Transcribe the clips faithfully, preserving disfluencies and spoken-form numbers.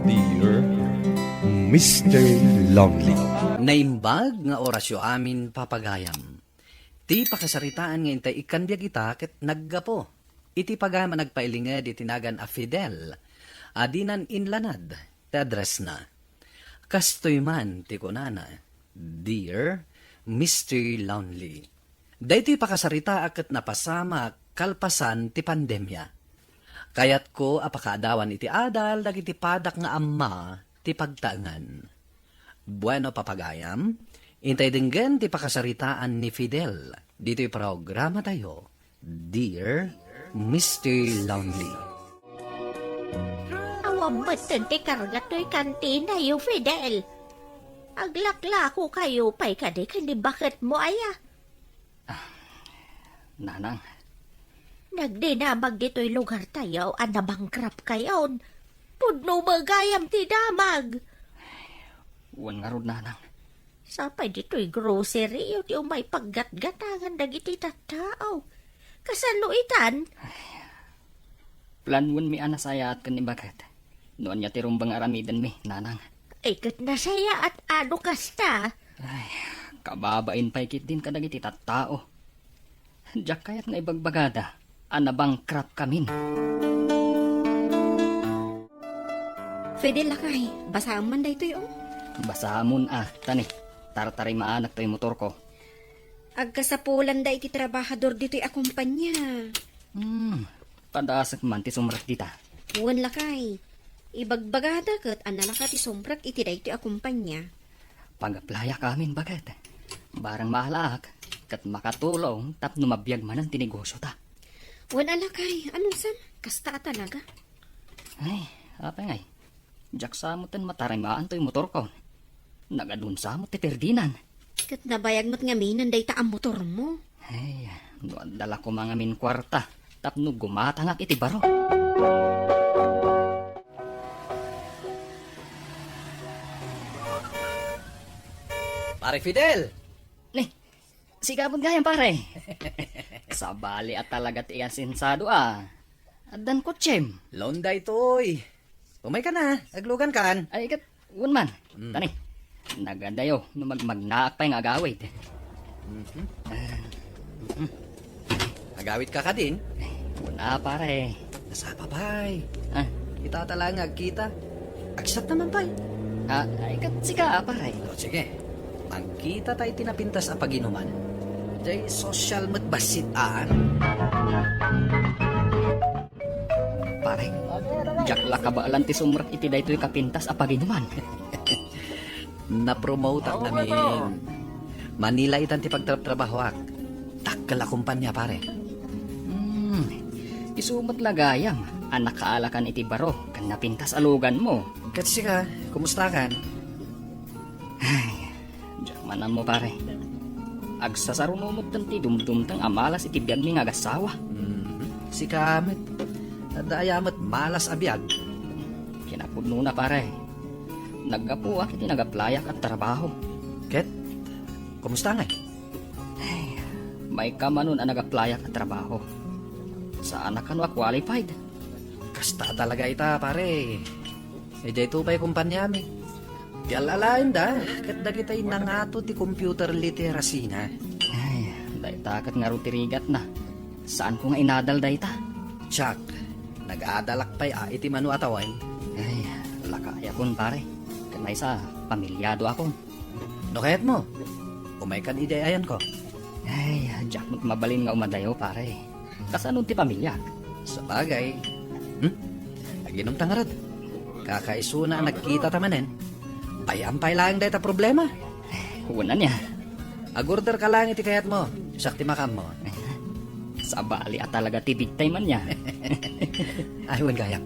Dear Mister Lonely. Naimbag nga orasyo amin, papagayam. Ti pakasaritaan nga intay ikkan biag ita ket naggapu iti pagayam a nagpailinged iti nagan a Fidel a dinan inlanad ti addressna. Kastoy man ti kunana, "Dear Mister Lonely." Daytoy pakasaritaak ket napasamak kalpasan ti pandemia. Kayatko a pakaadawan iti adal dagiti padak nga amma ti pagtaengan. Bueno, papagayam, intay denggen ti pakasaritaan ni Fidel ditoy programatayo, Dear Mister Lonely. Awan metten ti karga toy kantinayo, Fidel. Aglaklako kayo pay kadi ken ni baketmo aya? Ah, Nanang. Nagdinamag ditoy lugar tayo a nabangkrap kayon. Pudno magayam ti damag. Wen ngarud, Nanang. Sapay ditoy grocery yo ti umay paggatgatangan dagiti tattao. Kasano itan? Planwenmi a nasayaat ken ni baket. No ania ti rumbeng aramidenmi, Nanang. Ay, ket nasayaat a no kasta. Ay, kababain pay ketdin kadagiti tattao. Diak kayat nga ibagbagada a nabangkrap kamin. Fidel, lakay, basaam man daytoy, oh. Basaamon, a, tani, tartarimaanak toy motorko. Agkasapulanda iti trabahador ditoy a kumpanya. Hmm, padasek man ti sumrek dita. Wen, lakay. Ibagbagada ket a nalaka ti sumrek iti daytoy a kumpanya. Pag-applyak amin, baket. Barang maalaak, ket makatulong tapno mabiag manen ti negosiota. Wen a, lakay, anun sam, kasta a talaga. Ay, apay ngay. Diak sa metten matarimaan toy motorko. Nagadun sa met ti perdinan. Ket nabayag met ngamin dayta a motormo. Ay, no adda la koma ngamin kuarta, tapno gumatangak iti baro. Pare Fidel! Ni, sika met gayam, pare. Sabali a talaga ti asensado, a. Addan kotsem. Loan daytoy. Umayka na, aglugankan. Ay, ket, wen man. Mm. Tani, nagadayo no magmagnaak pay nga agawid. Mhm. Ah, mhm. Agawidka kadin? Ay, wen a, pare. Nasapa pay. Ah. Kita ta laeng nga agkita. Agsat naman pay. Ah, ay, ket sika, pare. O, sige. Agkita ta iti napintas a paginuman. Jay social met bassit, a. Pare, diak la kabaelan ti sumrek iti daytoy kapintas a paginuman. Napromoteak ngamin. Manila itan ti pagtrabtrabahoak. Dakkel a kumpanya, pare. Hmm, isu met la gayam a nakaalakan iti baro ken napintas a luganmo. Ket sika, kumustakan? Ay, diak man ammo, pare. Agsasaruno metten ti dumdumteng a malas iti biagmi nga agassawa. Mhm. Sika met. Adda aya met malas a biag? Kinapudnona, pare. Naggapuak iti nag-applyak a trabaho. Ket, kumusta ngay? Ay, maikamanon a nag-applyak a trabaho. Saanak kano a qualified. Kasta talaga ita, pare. Idiay to pay kumpanyami. Ti al-alaenda, ket dagitay nangato ti computer literacy-na. Ay, dayta ket ngarud ti rigatna. Saanko nga inadal dayta. Chuck, nag-adalak pay a iti mano a tawen. Ay, lakayakon, pare. Ket maysa, pamilyado akon. No kayatmo, umaykan idiay ayanko. Ay, diak met mabalin nga umadayo, pare. Kasano ti pamiliak? Sabagay. Hmm? Aginom ta ngarud. Kakaisuna a nagkita ta manen. Pay-am pay laeng dayta problema. Wen ania? Ag-order ka laeng iti kayatmo. Siak ti makaammo. Sabali a talaga ti bigtay man nia. Ay, wen gayam.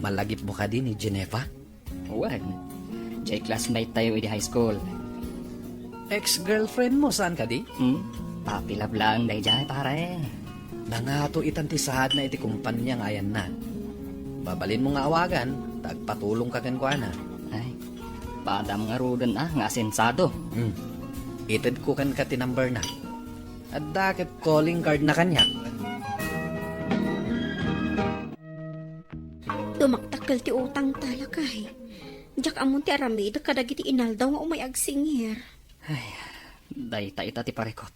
Malagipmo kadi ni Genefa? Wen, jay classmate tayo idi high school. Ex-girlfriend mo, saan kadi? Hmm? Papi love laeng dayjay, pare. Nangato itan ti saadna iti kumpanya nga ayanna. Babalinmo nga awagan, ta agpatulongka kenkuana. Ay, padam ngaruden a nga asensado. Hmm. Itedko kenka ti number-na. Adda ket calling card-na kaniak. Tumaktak Dakkel ti utangta, lakay. Diak ammon ti aramidek kadagiti inaldaw nga umay agsingir. Ay, dayta ita ti parikot.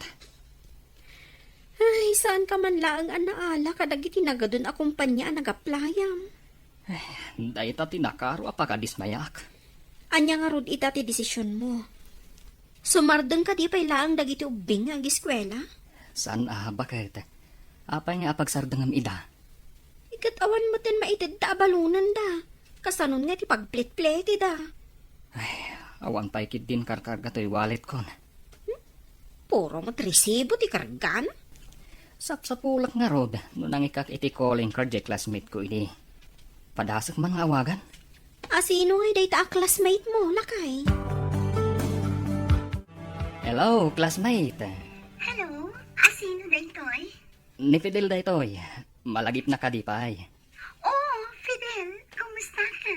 Ay, saanka man laeng a naala kadagiti nagadun a kompania a nagaplayam. Ay, dayta ti nakaro a pakadismayak. Ania ngarud ita ti desisionmo? Sumardeng kadi pay laeng dagiti ubbing nga agiskuela? Saan a, baket? Apay nga apagsardengem ida? Iket awan metten maitedda a balonanda. Kasanon nga ti pagpletpletida? Ay, awan pay ketdin karkarga toy walletkon. Hmm? Puro met resibo ti kargana? Sapsapulak ngarud no nangikak iti calling card jay classmate ko idi. Padasek man nga awagan. A, sino ngay dayta a classmate mo, lakay? Hello, classmate. Hello, a, sino daytoy? Ni Fidel daytoy. Malagipnak kadi pay? Oh, Fidel, kumusta ka?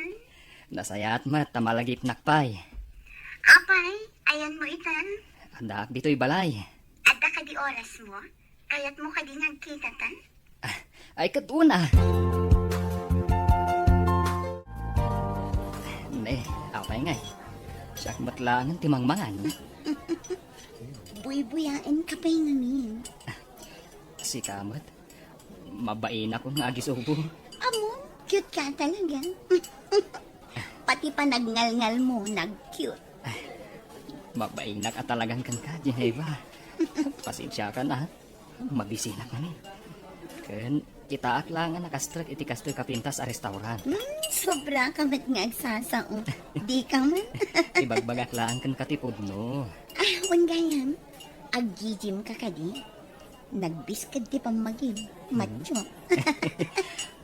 Nasayaat met ta malagipnak pay. Apay, ayanmo itan? Addaak ditoy balay. Adda kadi orasmo? Kayatmo kadi nga agkitatan? Ah, ay, ket una. Ne, apay ngay? Siak met laengen ti mangmangan. Buybuyaenka pay ngamin. Sika met. Mabainakon nga agisubo. Amo, cute ka talaga. Pati pa nagngalngal mo, nag-cute. Mabainak a talagan kenka, Geneva. Pasensiakan, ah. Mabisinak ngamin. Ken, kitaak laeng a nakastrek iti kastoy kapintas a restaurant. Hmm, sobra ka met nga agsasao. Di ka man. Ibagbagak laeng kenka ti pudno. Ah, wen gayam. Ag-gym ka kadi? Nagbisked ti pammagim. Hmm. Matcho.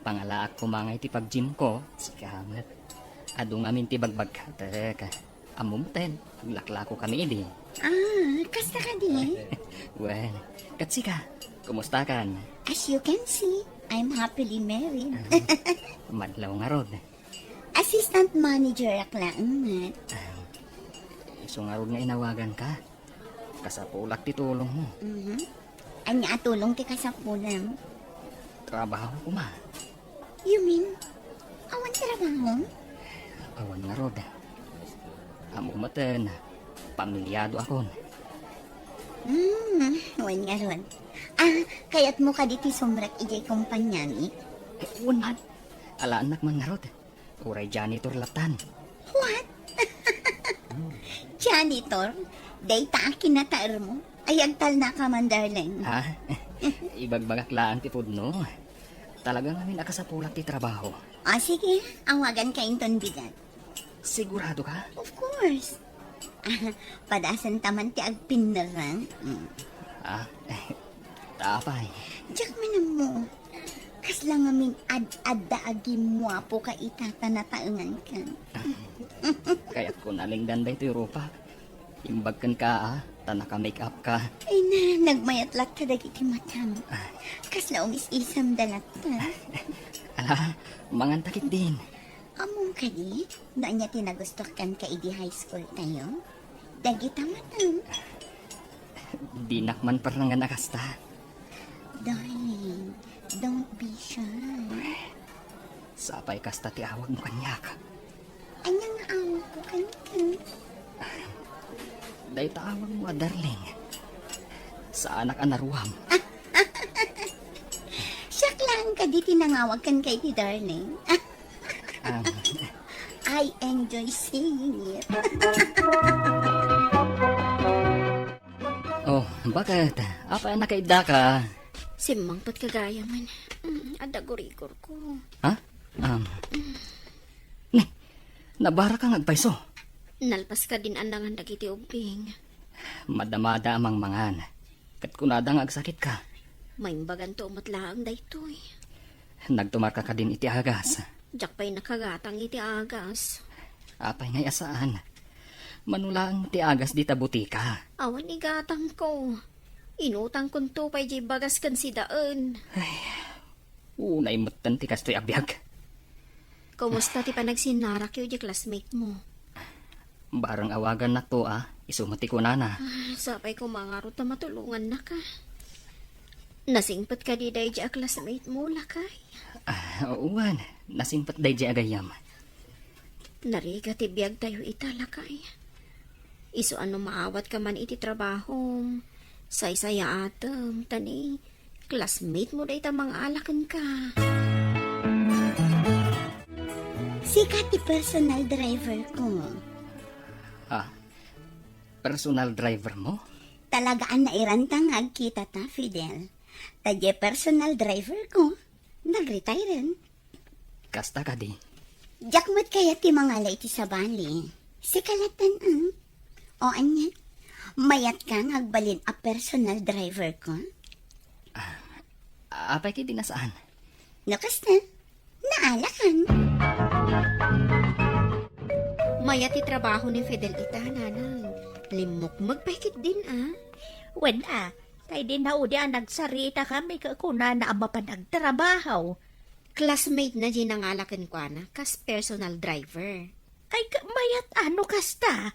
Pangalaak koma ngay ti pag-gymko, sika met. Adu ngamin ti bagbagkatek. Ammom ten, aglaklako kami idi. Ah, kasta kadi? Well, ket sika, kumusta kan? As you can see, I'm happily married. Madlaw ngarud. Assistant manager ak laeng met. Ah, isu ngarud nga inawagan ka. Kasapulak ti tulongmo. Mhm. Ania a tulong ti kasapulam? Trabaho koma. You mean, awan trabaho? Awan ngarud. Ammom met ten, pamiliado akon. Hmm, wen ngarud. Ah, kayatmo kadi ti sumrek idiay kompaniami? Eh, wen man. Alaennak man ngarud. Uray janitor latan. What? Janitor? Dayta a kinataermo? Ay, agtalnaka man, darling. Ha? Ibagbagak laeng ti pudno. Talaga ngamin a kasapulak ti trabaho. O, sige. Awaganka inton bigat. Sigurado ka? Of course. Ah, padasenta man ti agpinnerang. Mm. Ah, tapay. Diak man ammo. Kasla ngamin ad-adda a gimmuapoka ita ta nataenganka. Kayatko nalingdan daytoy rupak. Imbag kenka, ah, ta naka-make up ka. Ay na, nagmayat latta dagiti matam. Kasla umis-isamda latta. Ala, manganta ketdin. Ammom kadi, no ania ti nagustuak kenka idi high school tayo? Dagita matam. Dinak man parnangan a kasta. Darling, don't be shy. Sapay kasta ti awagmo kaniak. Ania nga awagko kenka? Dayta awagmo a darling. Saanak a naruam. Siak laeng kadi ti nangawag kenka iti darling. Ah. I enjoy saying it. Oh, baket? Apay a nakaiddaka? Simmangpet ka gayam. Mm, adda gurigorko. Ha? Um, ne, nabaraka nga agpayso? Nalpas kadin annangan dagiti ubbing. Madamada a mangmangan. Ket kunada nga agsakitka. Maimbaganto met laeng daytoy. Nagtumarka kadin iti agas? Diak pay nakagatang iti agas. Apay ngay a saan? Mano laeng ti agas dita butika. Awan igatangko. Inutangkonto pay diay bagas ken sidaen. Ay, unay metten ti kastoy a biag. Kumusta ti panagsinnarakyo diay classmate mo? Bareng awagannakto a, isu met ti kunana. Ah, sapay koma ngarud ta matulongannaka. Nasingpet kadi daydiay a classmate mo, lakay? Ah, wen, nasingpet daydiay a gayyem. Narigat ti biagtayo ita, lakay. Isu a no maawatka man iti trabahom, saysayaatem, ta ni classmate mo dayta mangala kenka. Sika ti personal driver ko. Ah, personal driver mo? Talagaan nairanta nga agkitata, Fidel. Ta diay personal driver ko, nag-retire-en. Kasta kadi? Diak met kayat ti mangala iti sabali. Sika latta, ah. O ania? Mayatka nga agbalin a personal driver ko? Ah, apay ket di nasaan? No kasta, naalakan. Mayat ti trabaho ni Fidel ita, nanang. Limmukmeg pay ketdin, ah. Wen, ah, tay di naudi a nagsaritakami ket kunana a mapan agtrabaho. Classmate na diay nangala kenkuana kas personal driver. Ay, ka-, mayat a no kasta.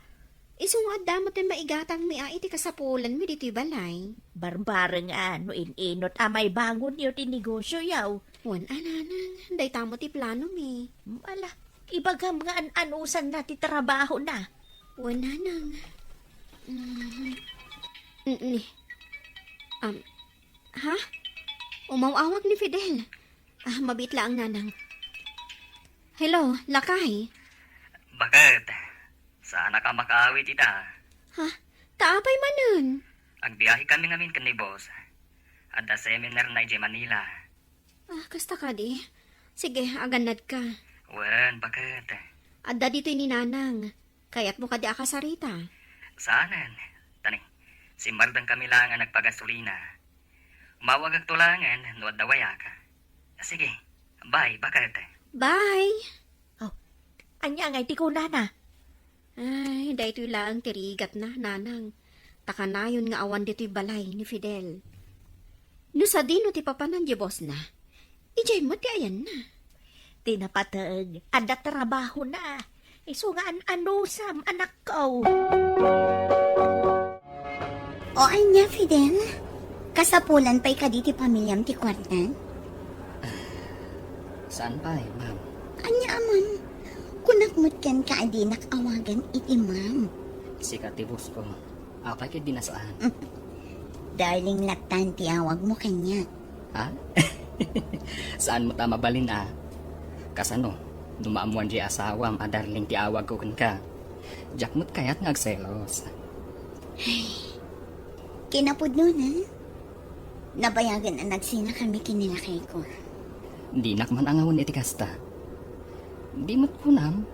Isu nga adda met ti maigatangmi a iti kasapulanmi ditoy balay. Barbareng a no in-inot a maibangonyo ti negosioyo. Wen a, nanang, dayta met ti planomi. Ala, ibagam nga an-anusanna ti trabahona. Wen, nanang. Mm. Mm, ni. Um, ha? Umaw-awag ni Fidel. Ah, mabiit laeng, nanang. Hello, lakay. Baket, saanak a makaawid ita? Ha? Ta apay manen? Agbiahekami ngamin ken ni boss. Adda seminar na idiay Manila. Ah, kasta kadi. Sige, agannadka. Wen, baket. Adda ditoy ni nanang. Kayatmo kadi a kasarita? Saanen. Ta ni, simmardengkami laeng a nagpagasolina. Mawagakto laengen no adda wayak. Sige, bye, baket. Bye. Oh, ania ngay ti kunana? Ay, daytoy laeng ti rigatna, nanang. Ta kanayon nga awan ditoy balay ni Fidel. No sadino ti papanan diay bossna, idiay met ti ayanna. Ti napateg, adda trabahona. Isu nga an-anusam, anakko. O ania, Fidel? Kasapulan pay kadi ti pamiliam ti kuartan? Saan pay, ma'am? Ania a ma'am? Kunak met kenka a dinak awagan iti ma'am. Sika ti boss ko. Apay ket di nasaan? Darling lattan ti awagmo kaniak. Ha? Saan mo ta mabalin a? Kasano no maammoan diay asawam a darling ti awagko kenka? Diak met kayat nga agselos. Ay, kinapudnona, nabayagen a nagsinakami ken ni lakayko. Dinak man angawen iti kasta. Di met kunam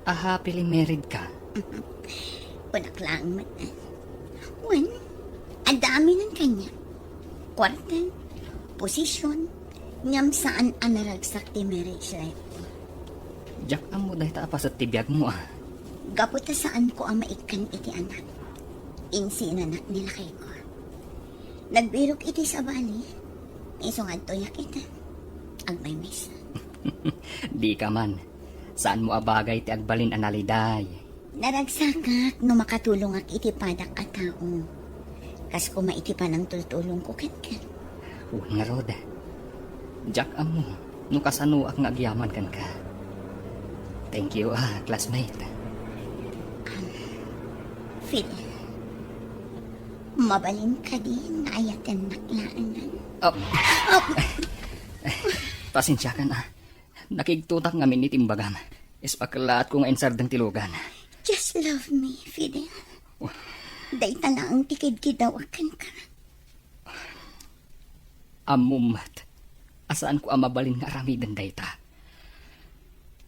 a happily married ka? Kunak laeng met. Wen, adda aminan kaniak. Kuarta, posisyon, ngem saan a naragsak ti marriage life ko. Diak ammo dayta a paset ti biagmo a. Gapu ta saanko a maikkan iti anak, insinanak ni lakayko. Nagbirok iti sabali, isu nga adtoyak ita, agmaymaysa. Dika man. Saanmo a bagay ti agbalin a naliday. Naragsakak no makatulongak iti padak a tao. Kas koma iti panangtultulongko kenka. Wen ngarud, diak ammo no kasanoak nga agyaman kenka. Thank you, ah, classmate. Um, Fidel, mabalin kadi nga ayatennak laengen? Oh. Oh. Pasensiakan, ah. Nakigtotak ngamin iti imbagam. Ispakellaatko nga insardeng ti lugan. Just love me, Fidel. Dayta laeng ti kidkidawak kenka. Ammom met a saanko a mabalin nga aramiden dayta.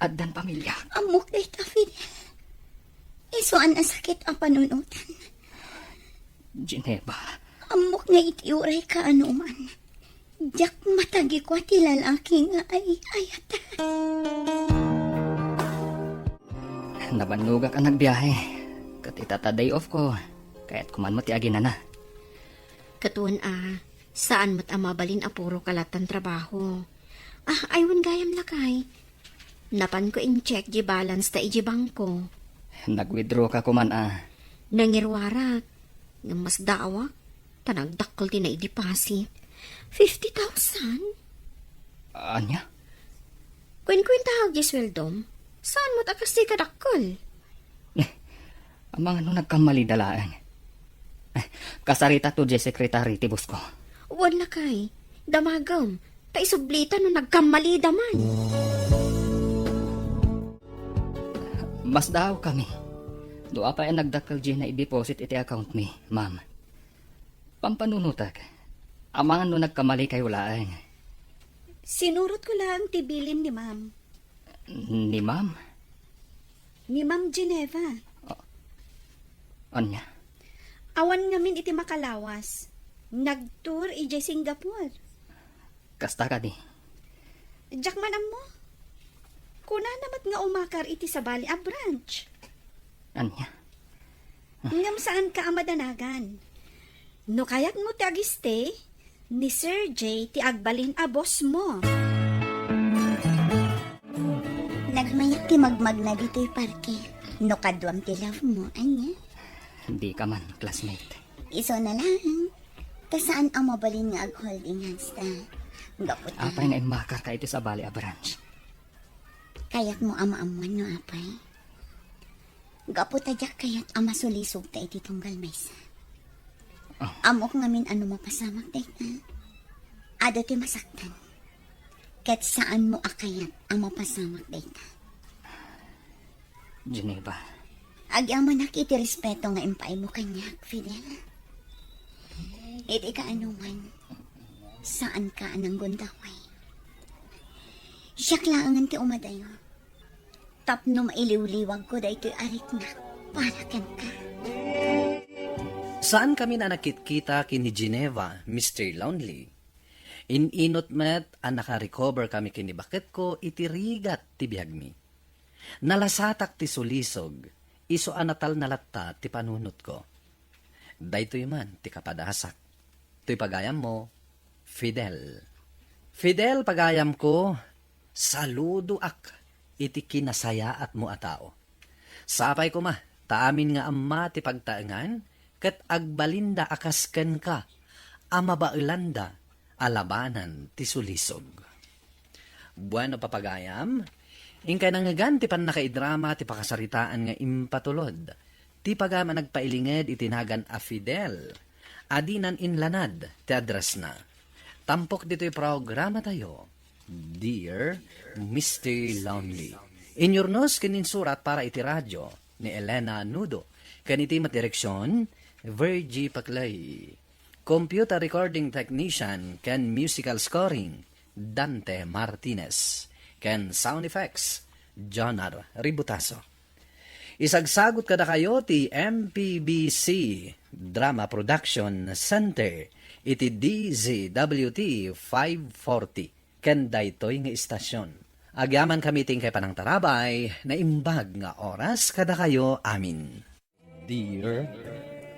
Addan pamiliak. Ammok dayta, Fidel. Isuan a sakit a panunotan. Geneva. Ammok nga iti uray kaanoman. Diak matagikua ti lalaki nga ay-ayat. Nabannogak a nagbiahe. Ket ita ta day off ko, kayatko man met ti aginana. Ket wen a, saan met a mabalin a puro kalatan trabaho. Ah, ay wen gayam lakay. Napanko in-check di balance ta iji bangko. Nag-withdraw ka kuman a. Nangiruarak. Ngem masdaawak. Ta nagdakkel ti naideposit. Fifty thousand? Ania? Kuenkuentaak diay sueldom. Saan met a kas diay kadakkel? Amangan no nagkammalida laeng. Eh, kasarita to diay sekretari ti boss ko. Wen lakay, damagem, ta isublita no nagkammalida man. Masdaawkami. No apay a nagdakkel diay naideposit iti account mi, ma'am. Pampanunotek. Amangan no nagkammalikayo laeng. Sinurotko laeng ti bilin ni ma'am. Ni ma'am? Ni Ma'am Geneva. Ah, ania? Awan ngamin iti makalawas. Nagtour idiay Singapore. Kasta kadi? Diak man ammo. Kunana met nga umakar iti sabali a branch. Ania? Ngem saanka a madanagan. No kayatmo ti agistay, ni Sir J ti agbalin a boss mo. Nagmayak ti magmagna ditoy parke. No kaduam ti love mo, ania? Dika man, classmate. Isu na laeng. Ta saan a mabalin nga ag-holding hands ta. Gapu ta. Apay nga immakarka iti sabali a branch? Kayatmo a maammuan no apay? Gapu ta diak kayat a masulisogta iti tunggal maysa. Ah. Ammok ngamin a no mapasamak dayta, adu ti masaktan. Ket saanmo a kayat a mapasamak dayta. Geneva. Agyamanak iti respeto nga impaaymo kaniak, Fidel. Iti kaanoman, saanka a nanggundaway. Siak laengen ti umadayo tapno mailiwliwagko daytoy a riknak para kenka. Saan kami a nagkitkita ken ni Geneva, Mister Lonely. In-inut met a nakarecover kami ken ni baketko iti rigat ti biagmi. Nalasatak ti sulisog, isu a natalna latta ti panunotko. Daytoy man ti kapadasak. Toy pagayammo, Fidel. Fidel, pagayamko, saludoak iti kinasayaatmo a tao. Sapay koma ta amin nga amma ti pagtaengan ket agbalinda a kas kenka a mabaelanda a labanan ti sulisog. Bueno, papagayam, inkay nangngegan ti pannakaidrama ti pakasaritaan nga impatulod ti pagayam a nagpailinged iti nagan a Fidel a dinan inlanad ti addressna. Tampok ditoy programatayo, Dear Mister Lonely. Inyurnos ken insurat para iti radio ni Elena Nudo, ken iti met direksion, Virgie Paclay. Computer recording technician ken musical scoring, Dante Martinez. Ken sound effects, Jonar Ributaso. Isagsagut kadakayo ti M P B C Drama Production Center iti D Z W T five forty ken daytoy nga istasyon. Agyamankami ti inkay panangtarabay, naimbag nga oras kadakayo amin. Dear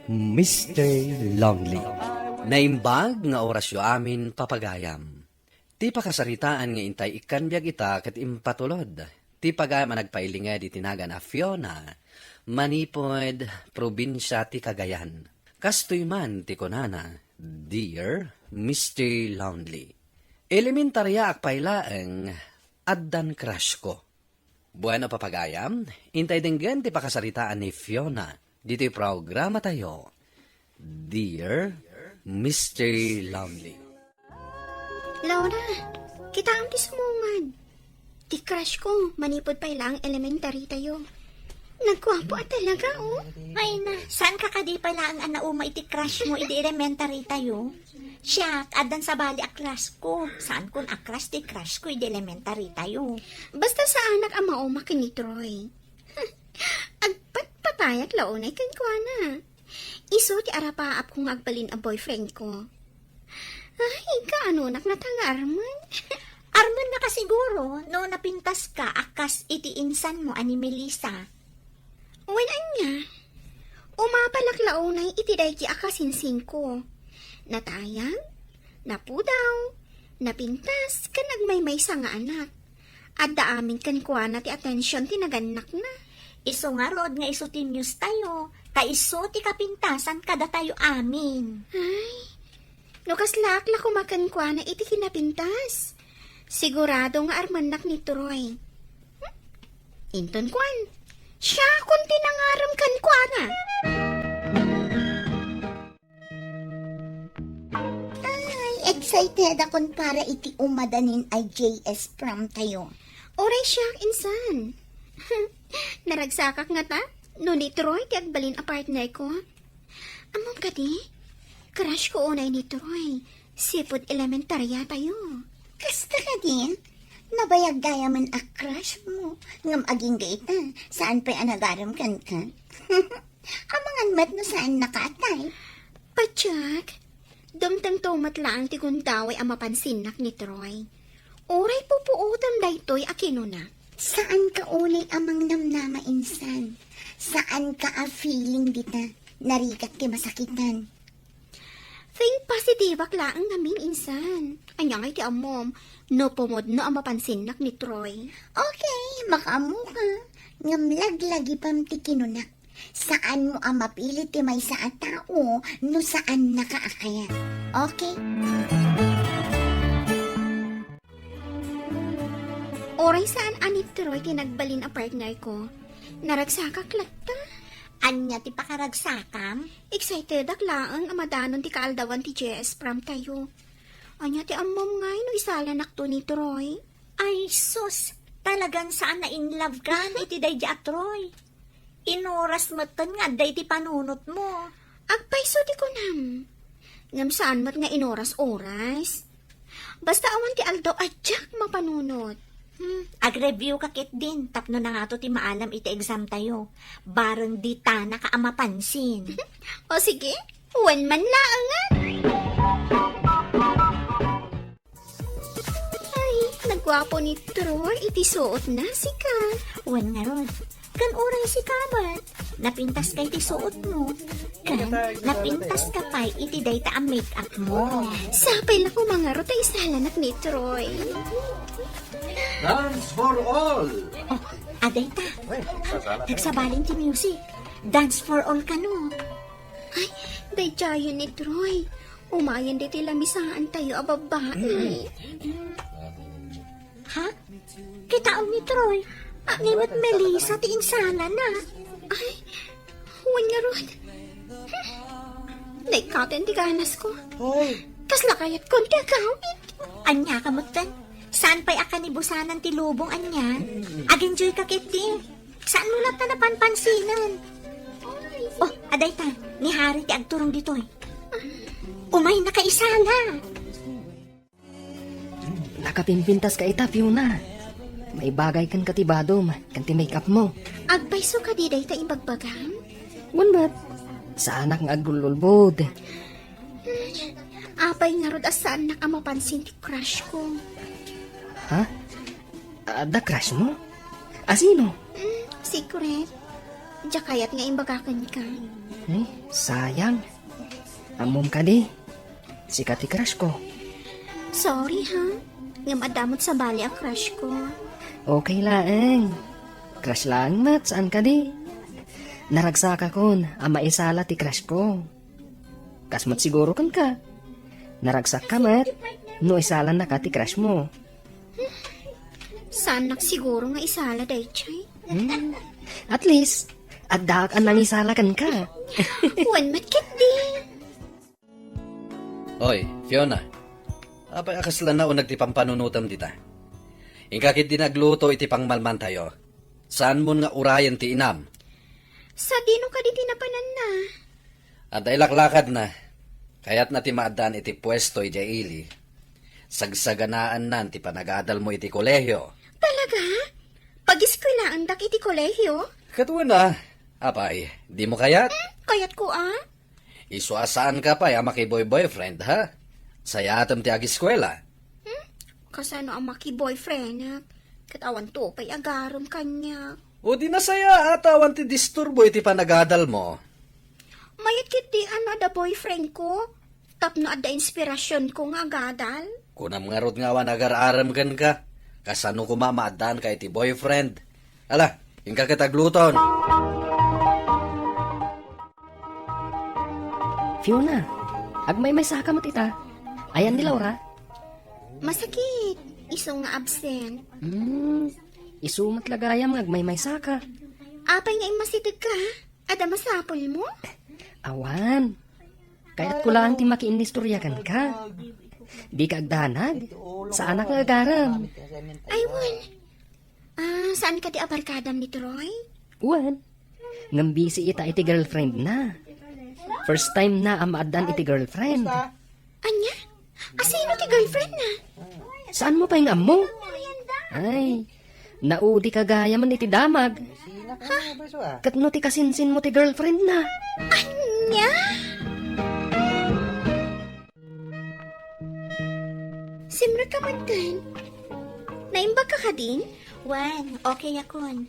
Mister Lonely. Naimbag nga orasyo amin, papagayam. Ti pakasaritaan nga intay ikkan biag ita ket impatulod ti pagayam a nagpailinged iti nagan a Fiona, manipud probinsia ti Cagayan. Kastoy man ti kunana, Dear Mister Lonely. Elementarya'k pay laeng, addan crush ko. Bueno, papagayam, intay denggen ti pakasaritaan ni Fiona ditoy programatayo, Dear Mister Lonely. Laura, kitaem ti sumungad. Ti crush ko, manipud pay laeng elementary tayo. Nagguapo a talaga, oh. Ay na, saan ka kadi pay laeng a nauma iti crush mo idi elementary tayo? Siak, addan sabali a crush ko. Saankon a crush ti crush ko idi elementary tayo. Basta saanak a mauma ken ni Troy. Agpatpatayak launay kenkuana. Isu ti arapaapko nga agbalin a boyfriend ko. Ay, kaanonak nata nga armen? Armen na ka siguro no napintas ka a kas iti insan mo a ni Melissa. Wen ania? Umapalak launay iti daydi a kasinsin ko. Natayag, napudaw, napintas, ken agmaymaysa nga anak. Adda amin kenkuana ti atensiyon ti nagannakna. Isu ngarud nga isu ti muse tayo, ta isu ti kapintasan kadatayo amin. Ay, no kaslaak la koma kenkuana iti kinapintas. Sigurado nga armennak ni Troy. Hmm? Inton kuan, siakon ti nangarem kenkuana. Ay, excited akon para iti umadanin a J S prom tayo. Uray siak, insan. Naragsakak ngata no ni Troy ti agbalin a partner ko. Ammom kadi? Crush ko unay ni Troy. Sipud elementarya tayo. Kasta kadin? Nabayag gayamen a crush mo. Ngem agingga ita, saan pay a nagarem kenka? Amangan met no saan naka a type. Patiak, dumtengto met laeng ti gundaway a mapansinnak ni Troy. Uray pupuotem daytoy a kinuna. Saan ka unay a mangnamnama insan? Saan ka a feeling dita? Narigat ti masakitan. Think positiveak laeng ngamin insan. Ania ngay ti ammom? No pumudno a mapansinnak ni Troy. Okay, makaammo ka. Ngem laglagipem ti kinunak. Saan mo a mapili ti maysa a tao no saan naka a kayat. Okay? Uray saan a ni Troy ti nagbalin a partner ko. Naragsakak latta. Ania ti pakaragsakam? Excitedak laeng a madanon ti kaaldawan ti J S prom tayo. Ania ti ammom ngay no isalanakto ni Troy? Ay, sus! Talagan saan a in love kan iti daydi a Troy. Inoras metten nga adda iti panunotmo. Agpayso ti kunam. Ngem saan met nga inoras-oras. Basta awan ti aldaw a diak mapanunot. Hmm, agreview ka ketdin tapno nangato ti maalam iti exam tayo. Bareng ditanaka a mapansin. O sige, wen man laengen. Ay, nagguapo ni Troy iti suotna, sika. Wen ngarud, ken uray sika met, napintaska iti suotmo. Ken napintaska pay iti dayta a make-up mo. Sapay la koma ngarud ta isalanak ni Troy. Dance for all! Oh, adayta. Nagsabalin ti music. Dance for all kano. Ay, daydiayen ni Troy. Umayen ditoy lamisaan tayo a babbai. Ha? Kitaem ni Troy. Ania met Melissa ti insalana? Ay, wen ngarud. Naikkaten ti ganasko. Hoy! Kasla kayatkon ti agawid. Ania ka metten? Saan pay a kanibusanan ti lubong ania? Ag-enjoy ka ketdi. Saan mo latta napanpansinan? Oh, adayta, ni Harry ti agturong ditoy. Umaynaka isala. Nakapimpintaska ita, Fiona. Maibagay kenka ti badom ken ti make-up mo. Agpayso kadi dayta ibagbagam? Wen met, saanak nga agululbod. Apay ngarud a saannak a mapansin ti crush ko? Ha? Adda crush mo? A sino? Mm, secret. Diak kayat nga imbaga kenka. Eh, sayang. Ammom kadi, sika ti crush ko. Sorry, ha? Ngem adda met sabali a crush ko. Okay laeng. Crush laeng met, saan kadi? Naragsakakon a maisala ti crush ko. Kas met siguro kenka. Naragsakka met no isalannaka ti crush mo. Saannak siguro nga isala daydiay. Hmm. At least, addaak a nangisala kenka. Wen met ketdi. Oy, Fiona. Apay a kasla nauneg ti pampanunotem dita? Inka ketdi nagluto iti pangmalmantayo. Saanmon nga urayen ti inam? Sadino kadi ti napananna? Adda ilaklakadna. Kayatna ti maaddaan iti puesto idiay ili. Sagsaganaannan ti panagadalmo iti kolehio. Talaga? Pagiskwelaandak iti kolehio? Ket wen a. Apay, dimo kayat? Hmm, kayatko a. Isu a saanka pay a makiboy-boyfriend, ha? Sayatem ti agiskwela. Hmm? Kasano a makiboyfriend, ha? Ket awanto pay agarem kaniak. O di nasayaat a awan ti disturbo iti panagadalmo. Mayat ketdi a no adda boyfriendko, tapno adda inspirasionko nga agadal. Kunam ngarud nga awan agar-arem kenka. Kasano koma maaddaanka iti boyfriend? Ala, inka ket agluton. Fiona, agmaymaysaka met ita. Ayan ni Laura? Masakit. isu nga absent. Hmm, isu met la gayam nga agmaymaysa ka. Apay nga immasideg ka? Adda masapul mo? Awan. Kayatko laeng ti makiinnistorya kenka. Di ka agdanag. Saanak nga agaram. Ay, wen. Ah, saan ka di abarkadam ni Troy? Wen. Ngem busy ita iti girlfriend na. First time na a maaddaan iti girlfriend. Ania? Asino ti girlfriend na? Saan mo pay nga ammo? Ay, naudi ka gayamen iti damag. Ha? Ket no ti kasinsin mo ti girlfriend na? Ania? Simrek ka met ken? Naimbag ka kadin? Wen, okay akon.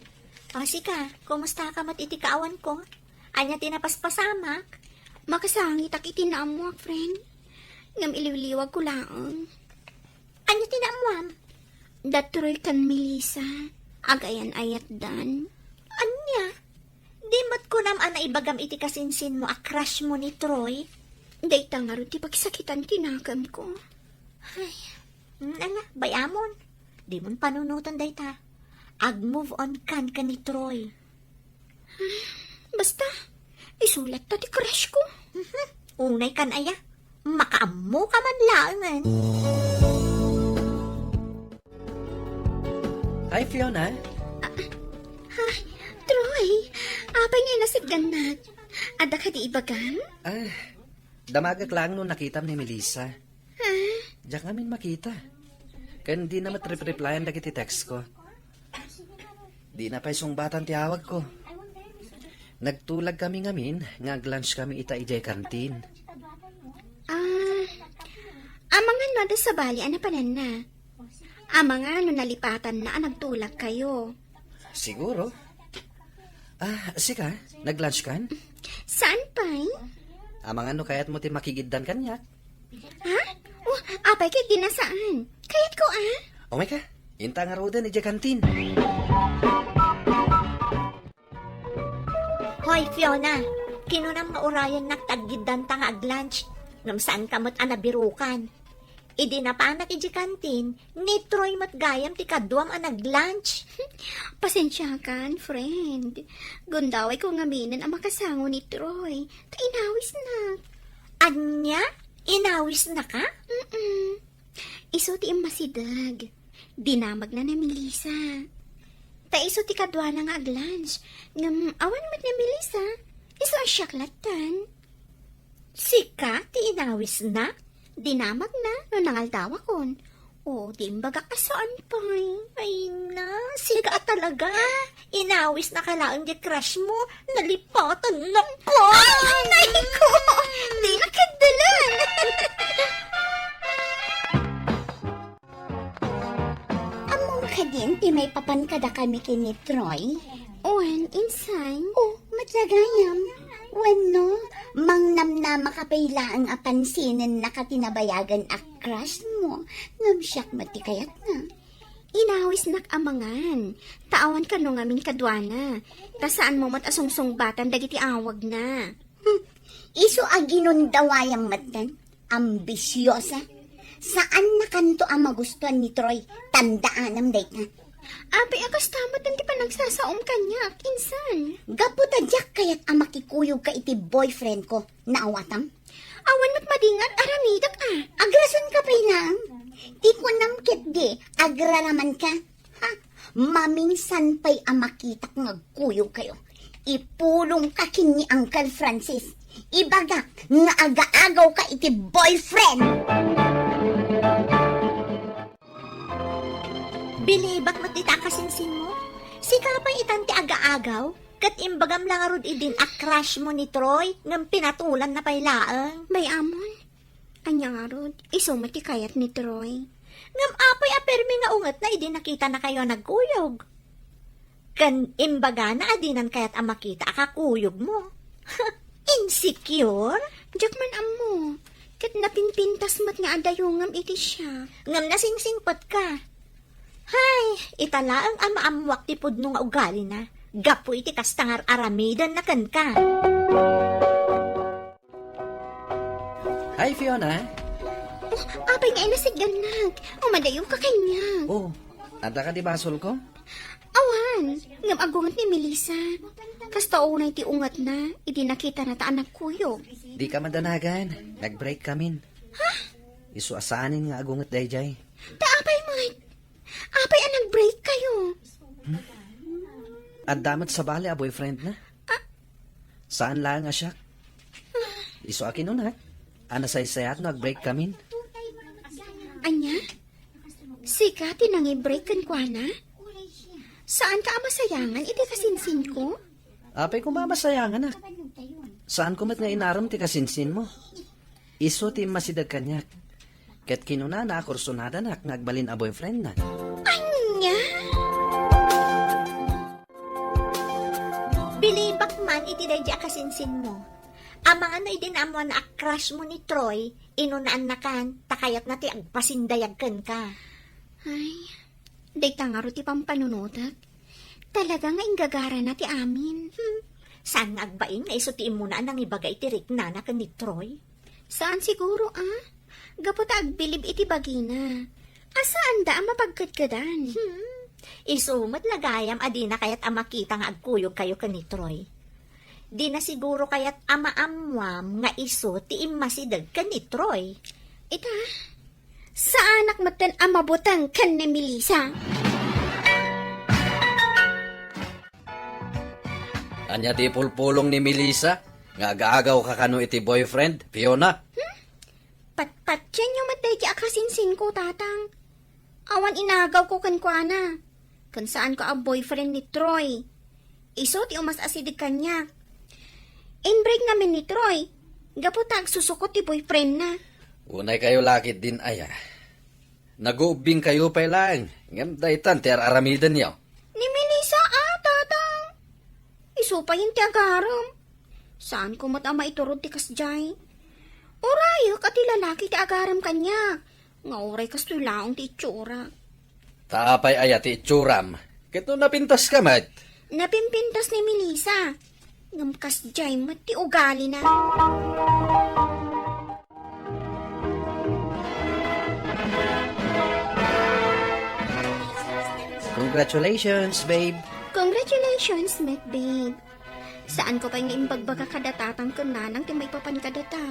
O, sika, kumusta ka met iti kaawan ko? Ania ti napaspasamak? Makasangitak iti naammuak, friend. Ngem iliwliwag ko laeng. Ania ti naammuam? Da Troy ken Melissa, agayan-ayatdan. Ania? Di met kunam a naibagam iti kasinsin mo a crush mo ni Troy? Dayta ngarud ti pagsakitan ti nakemko. Ay, mm, ala, bay-amon. Dimon panunoten dayta. Ag-move on kan ken ni Troy. Basta, isu latta ti crush ko. Mhm. Unay kan aya. Makaammo ka man laengen. Hi, Fiona. Hi, Troy. Apay nga inasitgannak? Adda kadi ibagam? Ah, damagek laeng no nakitam ni Melissa. Ha? Diak ngamin makita. Ken dina met rep-replyan dagiti text ko. Dina pay sungbatan ti awag ko. Nagtulag kami ngamin nga ag-lunch kami ita idiay kantin. Ah, amangan no adda sabali a napananna. Amangan no nalipatanna a nagtulag kayo. Siguro. Ah, sika, nag-lunch kan? Saan pay? Amangan no kayat mo ti makigiddan kaniak. Ha? Oh, apay ket di na saan. Kayat ko, ah. Umay ka. Inta ngaruden idiay kantin. Hoy, Fiona. Kinunam nga urayennak ti aggiddanta nga ag-lunch. Ngem saan ka met a nabirukan. Idi napanak idiay kantin, ni Troy met gayam ti kaduam a nag-lunch. Pasensiakan, friend. Gundaway ko ngaminen a makasango ni Troy. Ta inawisnak. Ania? Inawisnaka? Mm-mm. Isu ti immasideg. Dinamagna ni Melissa. Ta isu ti kaduana nga ag-lunch. Ngem awan met ni Melissa. Isu a siak lattan. Sika ti inawisna? Dinamagna no nangaldawakon. O, di imbagak a saan pay. Ay na, sika a talaga. Inawisnaka laeng diay crush mo. Nalipatannak. Ay, anay ko! Di na kaddalan! Ammom kadin ti maipapan kadakami ken ni Troy? Wen, insan? Oh, met la gayam. Wenno, mangnamnamaka pay laeng a pansinennaka ti nabayagen a crush mo, ngem siak met ti kayatna. Inawisnak amangan, ta awan kano ngamin kaduana, ta saanmo met a sungsungbatan dagiti awagna. Hmm, isu a ginundawayam metten, ambisiosa. Saannakanto a magustuan ni Troy, tandaanam dayta. Apay a kasta metten ti panagsasaom kaniak, insan? Gapu ta diak kayat a makikuyogka iti boyfriend ko, naawatam? Awan met madi nga aramidek a. Agrasonka pay laeng. Ti kunam ketdi, agraramanka. Ha? Maminsan pay a makitak nga agkuyogkayo. Ipulongka ken ni Uncle Francis. Ibagak nga agaagawka iti boyfriend. Bilibak met dita a kasinsinmo. Sika pay itan ti agaagaw, ket imbagam la ngarud idin a crush mo ni Troy, ngem pinatulanna pay laeng. Bay-amon. Ania ngarud, isu met ti kayat ni Troy. Ngem apay a permi nga ungetna idi nakitanakayo a nagkuyog? Ken imbagana a dinan kayat a makita a kakuyogmo. Insecure? Diak man ammo. Ket napinpintas met nga adda yungam iti siak. Ngem nasingsingpetka. Hay, ita laeng a maammoak ti pudno nga ugalina. Gapu iti kasta nga ar-aramidenna kenka. Hi, Fiona. Oh, Apay nga inasitgannak? Umadayoka kaniak. Oh, adda kadi basolko? Awan, ngem agunget ni Melissa. Kasta unay ti ungetna, idi nakitana ta nagkuyog. Dika madanagan, nag-break kamin. Ha? Isu a saanen nga agunget daydiay. Ta apay met? Apay a nag-break kayo? Adda met sabali a boyfriendna. Ah. Saan laeng a siak. Isu a kinuna, a nasaysayaat no ag-break kamin. Ania? Sika ti nangi-break kenkuana? Saanka a masayangan iti kasinsinko? Apay koma a masayanganak. Saanko met nga inarem ti kasinsinmo. Isu ti immasideg kaniak. Ket kinunana a kursunadanak nga agbalin a boyfriendna. Ania? Bilibak man iti daydi a kasinsinmo. Amangan no idi naammoanna a crush mo ni Troy, inunaannakan, ta kayatna ti agpasindayag kenka. Ay, dayta ngarud ti pampanunotek. Talaga nga inggagarana ti amin. Hmm. Saan nga agbain nga isu ti immuna a nangibaga iti riknana ken ni Troy? Saan siguro, ah? Gapu ta agbilib iti bagina. A saanda a mapagkedkedan. Hmm. Isu met la gayam a dina kayat a makita nga agkuyog kayo ken ni Troy. Dina siguro kayat a maammuam nga isu ti immasideg ken ni Troy. Ita, saanak metten a mabuteng ken ni Melissa. Ania ti ipulpulong ni Melissa nga agaagawka kano iti boyfriend, Fiona? Hmm? Patpatienyo met daydi a kasinsinko, Tatang. Awan inagawko kenkuana. Ken saanko a boyfriend ni Troy. Isu ti umas-asideg kaniak. In-break ngamin ni Troy, gapu ta agsusukot ti boyfriendna. Unay kayo lakit din aya. Naguubbing kayo pay laeng, ngem daytan ti ar-aramidenyo. Ni Melissa, ah, Tatang. Isu payen ti agarem. Saanko met a maiturod ti kasdiay. Urayek a ti lalaki ti agarem kaniak, nga uray kastoy laeng ti itsura. Ta apay aya ti itsuram? Ket no napintaska met? Napimpintas ni Melissa. Ngem kasdiay met ti ugalina. Congratulations, babe. Congratulations met, babe. Saanko pay nga imbagbaga kada tatang ken nanang ti maipapan kadata.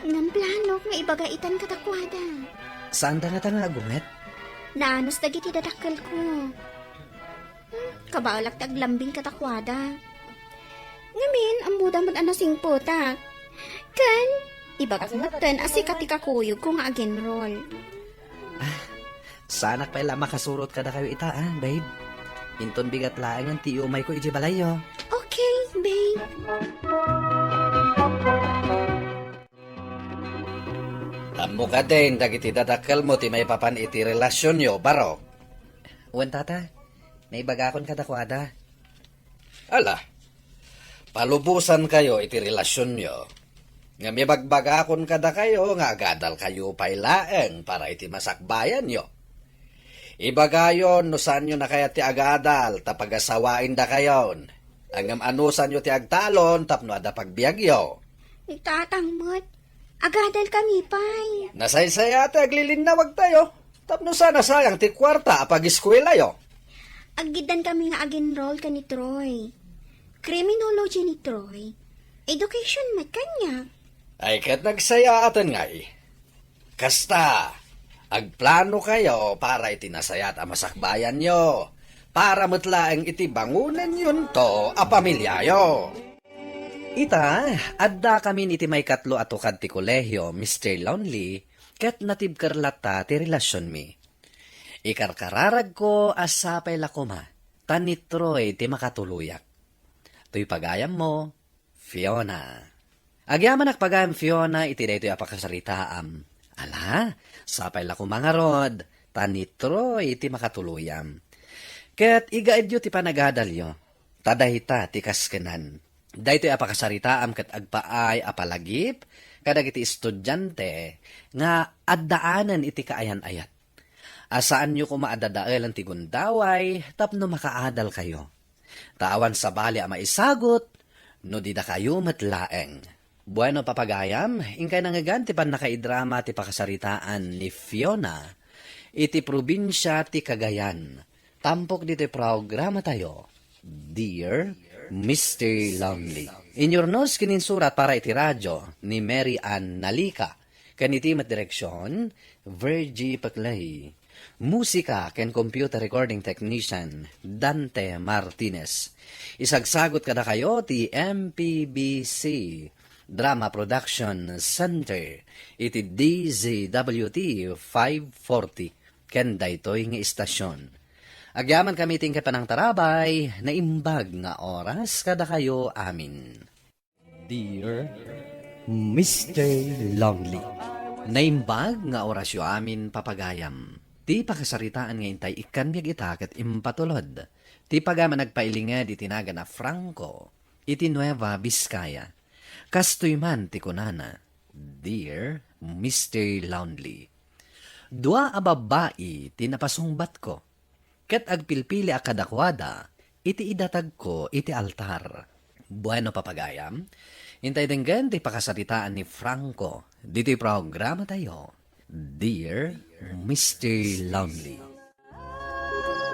Ngem planok nga ibaga itan kadakuada. Saanda ngata nga agunget? Naanus dagiti dadakkelko. Hmm, kabaelak ti aglambing kadakuada. Ngamin, ammoda met a nasingpetak. Ken, ibagak metten a sika ti kakuyogko nga agenrol. Ah, saanak pay la a makasurot kadakayo ita, ah, babe. Inton bigat laengen ti iumayko idiay balayyo. Okay, babe. Ammo kadin dagiti dadakkelmo ti maipapan iti relasionyo, baro? Wen, tata. Naibagakon kadakuada. Ala, palubosankayo iti relasionyo. Ngem ibagbagakon kadakayo nga agadalkayo pay laeng para iti masakbayanyo. Ibagayon no saanyo nakayat ti agadal ta pagasawaendakayon. Ngem anusanyo ti agtalon tapno adda pagbiagyo. Ni Tatang met, agadalkami pay. Nasaysayaat ti aglilinnawagtayo. Tapno saan a sayang ti kuarta a pagiskuelayo. Aggiddankami nga agenrol ken ni Troy. Criminology ni Troy. Education met kaniak. Ay, ket nagsayaaten ngay. Kasta, agplanokayo para iti nasayaat a masakbayanyo, para met laeng iti bangonenyo a pamiliayo. Ita, addakamin iti maikatlo a tukad ti kolehio, Mister Lonely, ket natibker latta ti relasionmi. Ikarkararagko a sapay la koma, ta ni Troy ti makatuloyak. Toy pagayammo, Fiona. Agyamanak pagayam, Fiona, iti daytoy a pakasaritaam. Ala, sapay la koma ngarud, ta ni Troy ti makatuloyam. Ket igaedyo ti panagadalyo, ta dayta ti kaskenan. Daytoy a pakasaritaam ket agpaay a palagip kadagiti estudiante nga addaanen iti kaayan-ayat. A saanyo koma a dadaelen ti gundaway tapno makaadalkayo. Ta awan sabali a maisagut no di dakayo met laeng. Bueno, papagayam, inkay nangngegan ti pannakaidrama ti pakasaritaan ni Fiona iti probinsia ti Cagayan. Tampok ditoy programatayo, Dear Mister Lonely. Inyurnos ken insurat para iti radio ni Mary Ann Nalica, ken iti met direksion, Virgie Peclay. Musika ken computer recording technician, Dante Martinez. Isagsagut kadakayo ti M P B C Drama Production Center iti D Z W T five forty ken daytoy nga istasion. Agyamankami ti inkay panangtarabay, naimbag nga oras kadakayo amin. Dear Mister Lonely. Naimbag nga orasyo amin, papagayam. Ti pakasaritaan nga intay ikkan biag ita ket impatulod. Ti pagayam a nagpailinged iti nagan a Franco, iti Nueva Vizcaya. Kastoy man ti kunana, Dear Mister Lonely. Dua a babbai ti napasungbatko. Ket agpilpili a kadakuada iti idatagko iti altar. Bueno, papagayam, intay denggen ti pakasaritaan ni Franco ditoy programatayo, Dear Mister Lonely.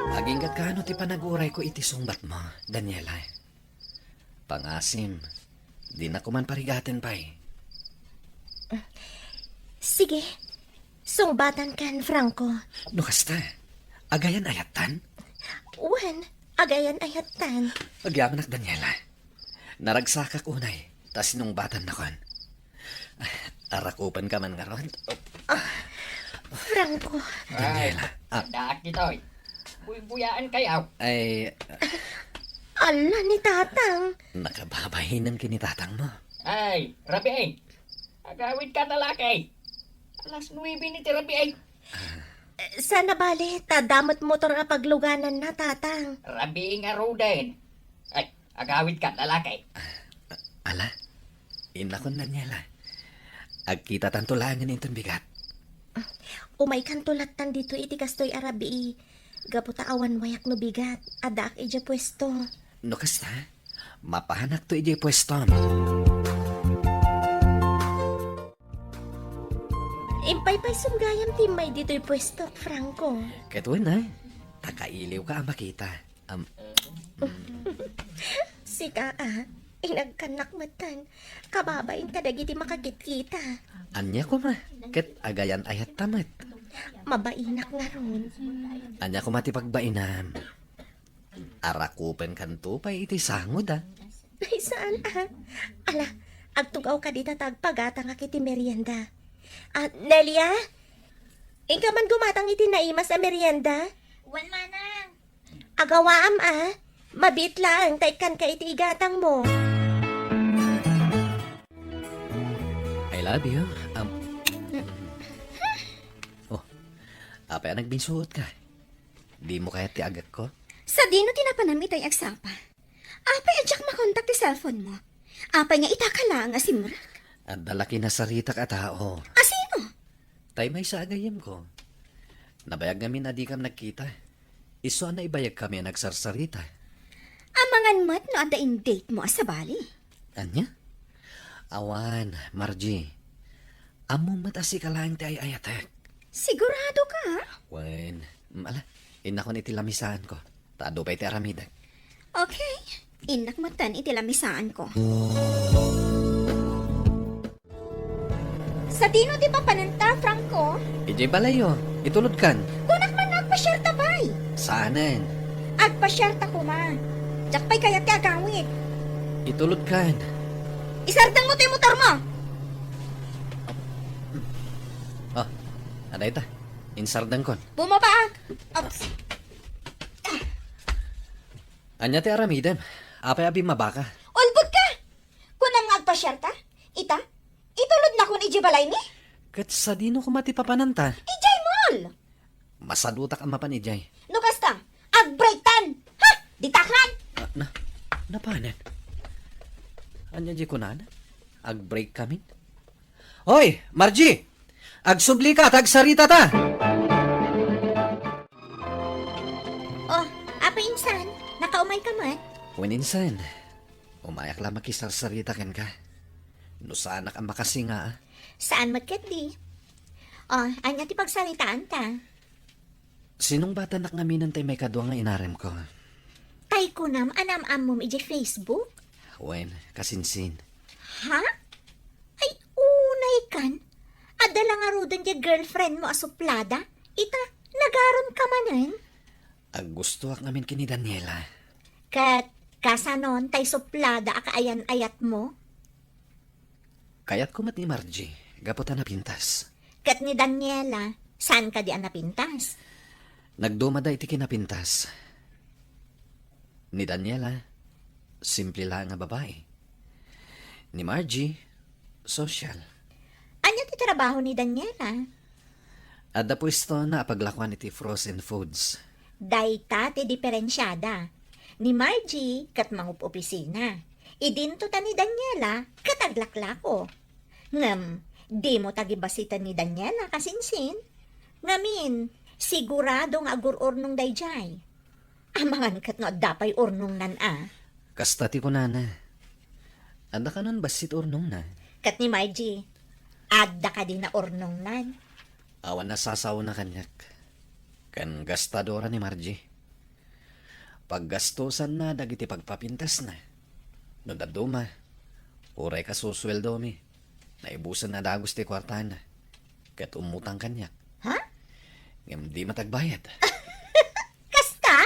Aginggatkano ti panagurayko iti sungbatmo, Daniela? Pangasim, dinak koma parigaten pay. Sige, sungbatankan, Franco. No kasta, agayan-ayattan? Wen, agayan-ayattan. Agyamanak, Daniela. Naragsakak unay, ta sinungbatannakon. Arakupenka man ngarud. Franco. Daniela. Ah. Addaak ditoy. Buybuyaankayo. Ay. Ala ni Tatang. Nakababain ken ni Tatangmo. Ay, rabii. Agawidka, lalaki. Alas nuebe ni ti rabii. Eh, saan a bale, ta damo met motor a paglugananna, Tatang. Rabii ngaruden. Ay, agawidka, lalaki. Ala, innakon, Daniela. Agkitatanto laengen inton bigat. Umaykanto lattan ditoy iti kastoy a rabii. Gapu ta awan wayak no bigat, addaak idiay puesto. No kasta, mapanakto idiay puestom. Impaypaysom gayam ti immay ditoy puestok, Franco. Ket wen, a, ta kailiwka a makita. Am. Sika, a, inagkannak metten. Kababain kadagiti makakitkita. Ania koma, ket agayan-ayatta met. Mabainak ngarud. Ania koma ti pagbainam? Arakupenkanto pay iti sangod, a. Ay, saan, a? Ala, agtugawka dita ta agpagatangak iti merienda. A, Nelia? Inka man gumatang iti naimas a merienda? Wen, manang. Agawaam, a. Mabiit laeng ta ikkanka iti igatangmo. I love you. Am. Oh, apay a nagbinsuotka? Dimo kayat ti agekko? Sadino ti napanam itay agsapa? Apay a diak makontak ti cellphone mo? Apay nga itaka laeng a simrek? Adda la kinasaritak a tao. A sino? Tay maysa a gayyemko. Nabayag ngamin a dikam nagkita. Isu a naibayagkami a nagsarsarita. Amangan met no adda in-date mo a sabali. Ania? Awan, Margie. Ammom met a sika laeng ti ay-ayatek. Sigurado ka? Wen, mm, ala, innakon iti lamisaanko. Ta adu pay ti aramidek. Okay, innak metten iti lamisaanko. Sadino ti papananta, Franco? Idiay balayyo, itulodkan. Kunak man no agpasiarta pay. Saanen? Agpasiarta koma. Diak pay kayat ti agawid. Itulodkan. Isardengmo ti motormo. Ah, adda ita. Insardengkon. Bumabaak. Ops. Ania ti aramidem? Apay a bimmabaka? Ulbodka! Kunam nga agpasiarta? Ita? Itulodnakon idiay balaymi? Ket sadino koma ti papananta? Idiay mall! Masadutak a mapan idiay. No kasta, agbreaktan! Ha? Ditaklan! Ah, na, napanen? Ania diay kunana? Agbreakkamin? Hoy, Margie! Agsublika ta agsaritata! Oh, Apo Insan, nakaumayka met? Wen Insan, umayak la makisarsarita kenka. No saanak a makasinga, a. Saan met ketdi? O, ania ti pagsaritaanta? Sinungbatannak ngaminen tay maikadua nga inaremko. Tay kunam a naam-ammom idiay Facebook? Wen, kasinsin. Ha? Ay, unaykan. Adda la ngaruden diay girlfriendmo a suplada? Ita, nagaremka manen? Aggustoak ngamin ken ni Daniela. Ket kasanon tay suplada a kaayan-ayatmo? Kayatko met ni Margie, gapu ta napintas. Ket ni Daniela, saan kadi a napintas? Nagdumada iti kinapintas. Ni Daniela, simple laeng a babai. Ni Margie, sosyal. Ania ti trabaho ni Daniela? Adda puestona a paglakuan iti frozen foods. Dayta ti diferensiada. Ni Margie ket mangup-opisina. Idinto ta ni Daniela ket aglaklako. Ngem, dimo ta gibasiten ni Daniela, kasinsin. Ngamin, sigurado nga agur-urnong daydiay. Amangan ket no adda pay urnongnan a. Kasta ti kunana. Adda kanon bassit urnongna. Ket ni Margie, adda kadi naurnongnan? Awan nasasaona kaniak. Ken gastadora ni Margie. Paggastosanna dagiti pagpapintasna. No dadduma, uray kasusueldomi. Naibusen a dagus ti kuartana. Ket umutang kaniak. Ha? Ngem di met agbayad. Kasta?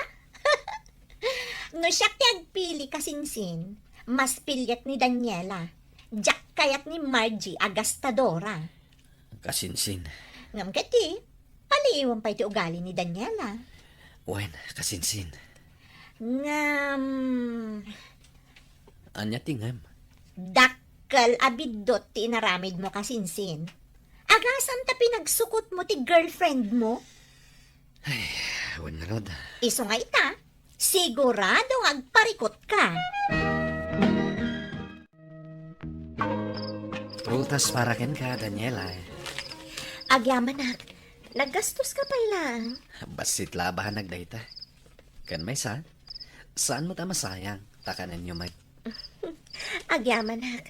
No siak ti agpili, kasinsin, mas piliek ni Daniela. Diak kayat ni Margie a gastadora. Kasinsin. Ngem ketdi, paliiwem pay ti ugali ni Daniela. Wen, kasinsin. Ngem. Ania ti ngem? Dakkel a biddut ti inaramidmo, kasinsin. Agasam ta pinagsukotmo ti girlfriendmo? Ay, wen ngarud. Isu nga ita, sigurado nga agparikutka. Prutas para kenka, Daniela. Agyamanak, naggastoska pay laeng. Bassit la a bahanag dayta. Ken maysa, saan met a masayang, ta kanenyo met. Agyamanak.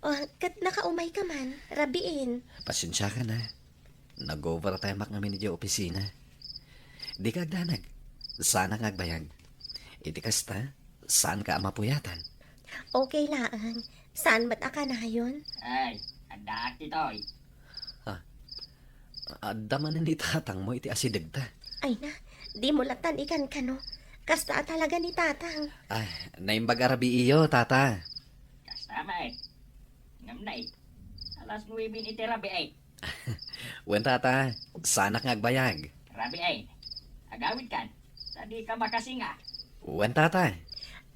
O, ket nakaumayka man, rabiin. Pasensiakan a. Nag-overtime-ak ngamin idiay opisina. Dika agdanag. Saanak nga agbayag. Iti kasta, saanka a mapuyatan. Okay laeng. Saan met a kanayon? Ay, addaak ditoy. Ah, adda manen ni tatangmo iti asidegta. Ay na, dimo lattan ikankano. Kasta a talaga ni tatang. Ah, naimbag a rabiiyo, tata. Kasta met. Ngem nay, alas nuebe iti rabii. Wen, tata, saanak nga agbayag. Rabii, agawidkan, ta dika makasinga. Wen, tata.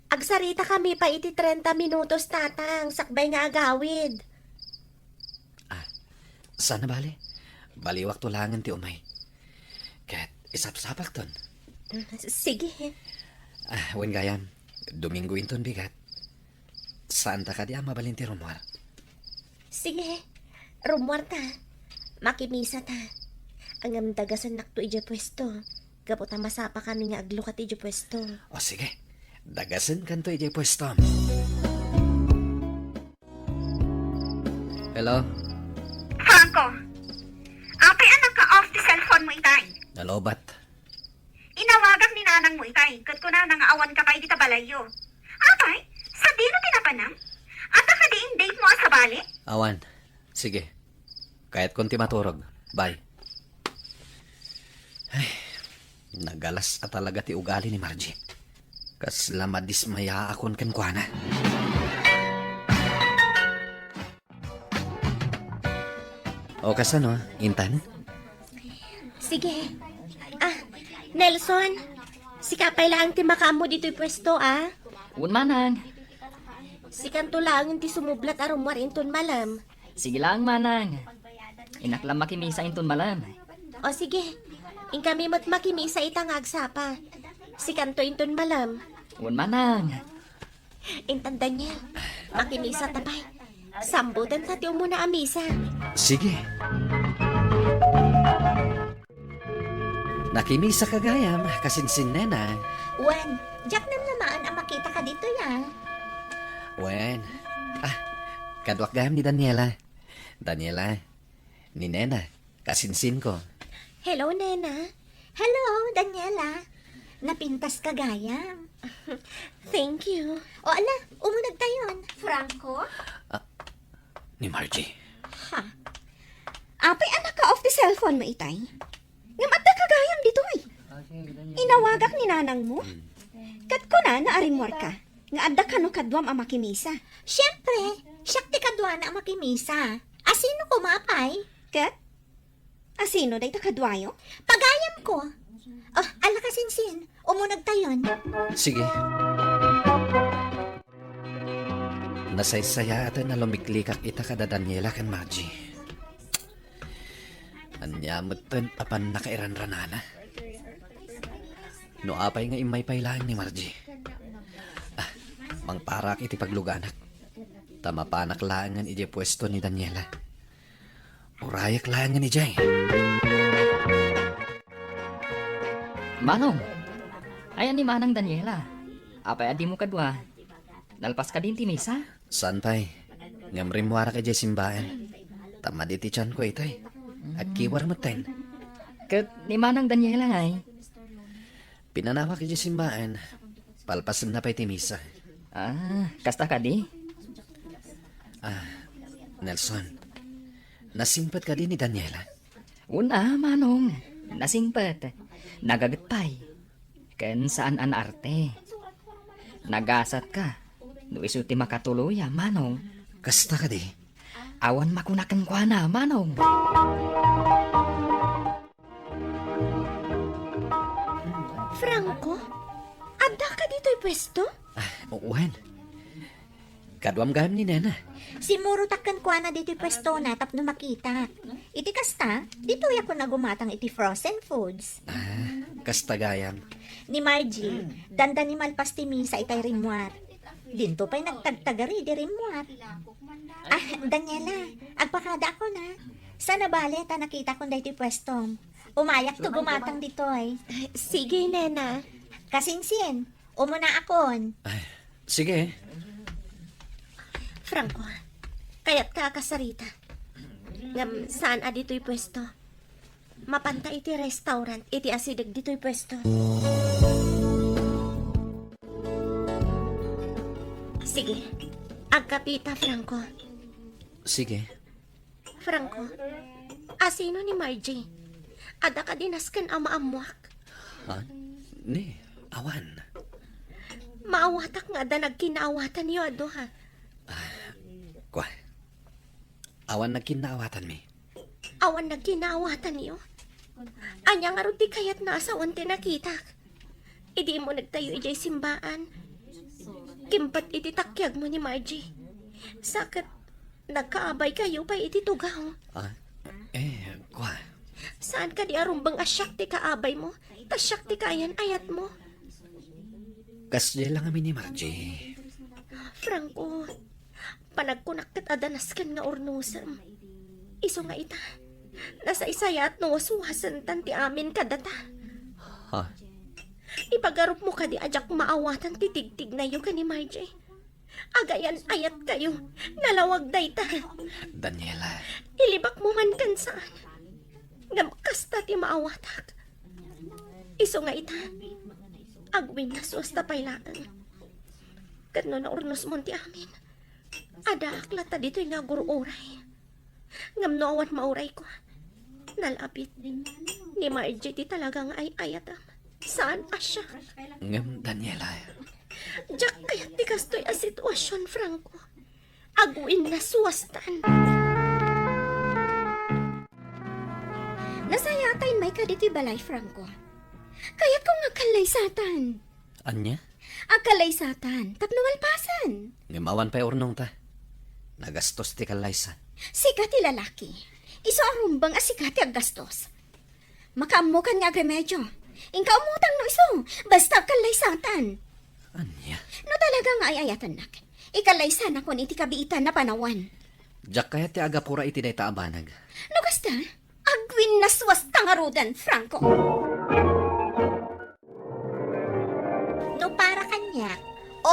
Agsaritakami pay iti trenta minutos, tatang, sakbay nga agawid. Ah, saan a bale. Baliwakto laengen ti umay. Ket isapsapakton. Mm, sige. Ah, wen gayam, Domingo inton bigat. Saanta kadi a mabalin ti rummuar? Sige, rummuarta. Makimisata. Ngem dagasennakto idiay puesto. Gapu ta masapakami nga aglukat idiay puesto. O sige, dagasenkanto idiay puestom. Hello? Franco, apay a nagka-off ti cellphone mo itay? Nalobat. Inawagak ni nanang mo itay, ket kunana nga awan ka pay dita balayyo. Apay, sadino ti napanam? Adda kadi in-date-mo a sabali? Awan. Sige. Kayatkon ti maturog. Bye. Ay, nagalas a talaga ti ugali ni Margie. Kasla madismayaakon kenkuana. O, kasano, intan? Sige. Ah, Nelson, sika pay laeng ti makaammo ditoy puesto, a? Wen, manang. Sikanto laeng ti sumublat a rummuar inton malem. Sige laeng, manang. Innak la makimisa inton malem. O, sige. Inkami met makimisa ita nga agsapa. Sikanto inton malem. Wen, manang. Intan Daniel, makimisata pay. Sambutenta ti umuna a misa. Sige. Nakimisaka gayam, kasinsin, nena. Wen, diak namnamaen a makitaka ditoy, a. Wen. Ah, Kaduak gayam ni Daniela. Daniela, ni Nena, kasinsinko. Hello, Nena. Hello, Daniela. Napintas ka gayam. Thank you. O ala, umunag tayon. Franco? Ah, ni Margie. Ha? Apay a naka-off ti cellphone mo itay? Ngem adda ka gayam ditoy. Inawagak ni nanang mo. Ket kunana a rimmuarka nga adda kano kaduam a makimisa. Siempre, siak ti kaduana a makimisa. Asino koma pay? Ket? Asino dayta kaduayo? Pagayamko. Oh, ala kasinsin, umunag tayon. Sige. Nasaysayaaten a lumiklikak ita kada Daniela ken Margie. Ania metten a pannakairanranana? No apay nga immay pay laeng ni Margie. Ah, mangparak iti pagluganak. Ta mapanak laengen idiay puesto ni Daniela. Urayak laengen idiay. Manong! Ay, ni Manang Daniela. Apay a dimo kadua? Nalpas kadi ti misa? Saan pay. Ngem rimmuarak idiay simbaen. Ta madi ti tianko itay. Agkiwar metten. Ket ni Manang Daniela ngay? Pinanawak idiay simbaen. Palpasenna pay ti misa. Ah, kasta kadi? Ah, Nelson. Nasingpet kadi ni Daniela? Una, Manong. Nasingpet. Nagaget pay. Ken saan a naarte. Nagasatka. No isu ti makatuloya, Manong. Kasta kadi? Awan makuna kenkuana, Manong. Franco, adda ka ditoy puesto? Ah, wen. Kaduam gayam ni Nena. Simmurotak kenkuana ditoy puestona tapno makitak. Iti kasta, ditoyak unay gumatang iti frozen foods. Ah, kasta gayam. Ni Margie, dandani malpas ti misa itay rimmuar. Dinto pay nagtagtagari di rimmuar. Ah, Daniela, agpakadaakon a. Saan a bale ta nakitakon daytoy puestom. Umayakto gumatang ditoy. Sige, Nena. Kasinsin, umunaakon. Ay, sige. Franco, kayatka a kasarita. Ngem saan a ditoy puesto. Mapanta iti restaurant iti asideg ditoy puesto. Sige, agkapita, Franco. Sige. Franco, asino ni Margie? Adda kadi nasken a maammoak? Ha? Ni, awan. Maawatak nga adda nagkinaawatanyo a dua. Ah, kua. Awan nagkinnaawatanmi. Awan nagkinnaawatanyo? Ania ngarud ti kayatna a sawen ti nakitak? Idi immunegtayo idiay simbaan, kimpat iti takiagmo ni Margie. Sa ket, nagkaabaykayo pay iti tugaw. Ah, eh, kua. Saan kadi a rumbeng a siak ti kaabaymo, ta siak ti kaayan-ayatmo? Kasdiay la ngamin ni Margie. Franco, panagkunak ket adda nasken nga urnosem. Isu nga ita, nasaysayaat no waswasentan ti amin kadata. Ha? Ipagarupmo kadi a diak maawatan ti tigtignayo ken ni Margie. Agayan-ayatkayo, nalawag dayta. Daniela. Ilibakmo man ken saan. Ngem kasta ti maawatak. Isu nga ita, agwinnaswasta pay laeng. Ket no naurnosmon ti amin, addaak latta ditoy nga agur-uray. Ngem no awan maurayko, nalabit. Ni Margie ti talaga nga ay-ayatem. Saan a siak? Ngem, Daniela. Diak kayat ti kastoy a situasion, Franco. Agwinnaswastan. Nasayaaten maika ditoy balay, Franco. Kayatko nga agkallaysatan. Ania? Agkallaysatan, tapno malpasen. Ngem awan pay urnongta. Nagastos ti kallaysan. Sika ti lalaki. Isu a rumbeng a sika ti aggastos. Makaammokan nga agremedio. Inka umutang no isu, basta agkallaysatan. Ania? No talaga nga ay-ayatennak, ikallaysanakon iti kabiitan a panawan. Diak kayat ti agapura iti dayta a banag. No kasta, agwinnaswasta ngaruden, Franco. No para kaniak,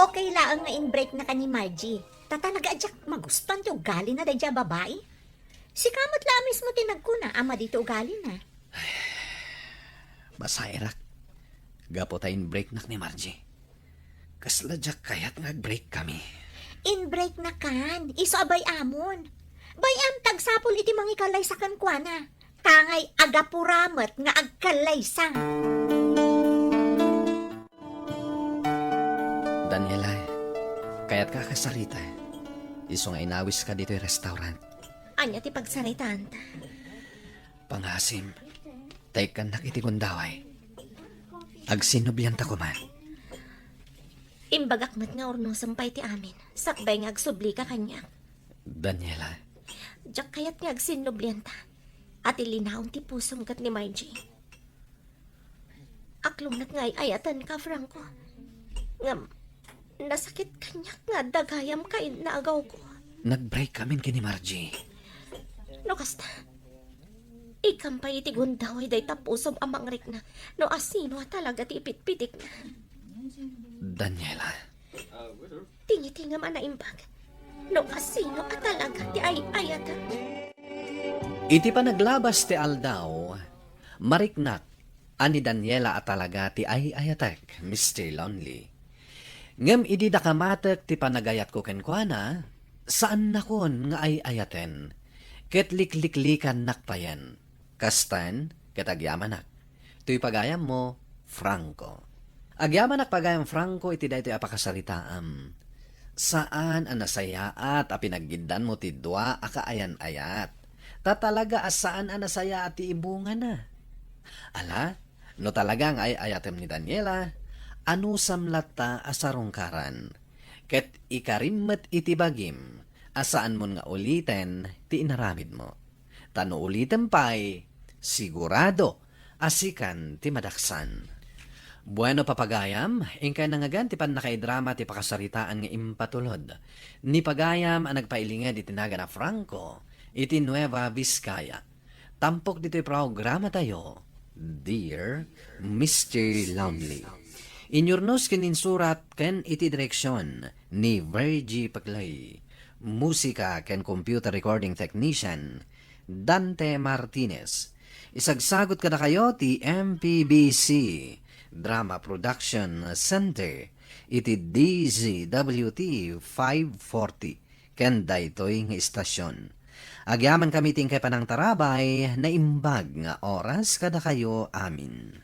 Okay laeng nga in-break na ka ni Margie. Ta talaga a diak magustuan ti ugalina daydiay a babai. Sika met la a mismo ti nagkuna a madi ti ugalina. Masairak. Gapu ta in-break nak ni Margie. Kasla diak kayat nga ag-break kami. In-break na kan, isu a bay-amon. Bay-am ta agsapul iti mangikalaysa kenkuana. Tangay agapura met nga agkalaysa. Daniela, kayatka a kasarita. Isu nga inawiska ditoy restaurant. Ania ti pagsaritaanta? Pangasim, ta ikkannak iti gundaway. Agsinnublianta koma. Imbagak met nga urnosem pay ti amin, sakbay nga agsublika kaniak. Daniela. Diak kayat nga agsinnublianta. Ati linaon ti pusom ket ni Margie. Aklong met nga ay-ayatenka, Franco. Ngem, nasakit kaniak nga adda gayam ket innagawko. Nag-break kamin ken ni Margie. No kasta, ikkan pay iti gundaway dayta pusom a mangrikna no asino a talaga ti ipitpitikna. Daniela. Tingitingam a naimbag no asino a talaga ti ay-ayatem. Iti panaglabas ti aldaw, mariknak a ni Daniela a talaga ti ay-ayatek, Mister Lonely. Ngem idi dakamatek ti panagayatko kenkuana, saannakon nga ay-ayaten, ket likliklikannak payen. Kastaen, ket agyamanak. Toy pagayammo, Franco. Agyamanak pagayam Franco iti daytoy a pakasaritaam. Saan a nasayaat a pinaggiddanmo ti dua a kaayan-ayat. Ta talaga a saan a nasayaat ti ibungana. Ala, no talaga nga ay-ayatem ni Daniela, anusam latta a sarungkaran. Ket ikarim met iti bagim a saanmon nga uliten ti inaramidmo. Ta no ulitem pay, sigurado a sikan ti madaksan. Bueno, papagayam, inkay nangngegan ti pannakaidrama ti pakasaritaan nga impatulod ni pagayam a nagpailinged iti nagan a Franco iti Nueva Vizcaya. Tampok ditoy programatayo, Dear Mister Lonely. Inyurnos ken insurat ken iti direksion ni Virgie Paclay. Musika ken computer recording technician, Dante Martinez. Isagsagut kadakayo ti M P B C Drama Production Center iti D Z W T five forty ken daytoy nga istasyon. Agyamankami ti inkay panangtarabay, naimbag nga oras kadakayo amin.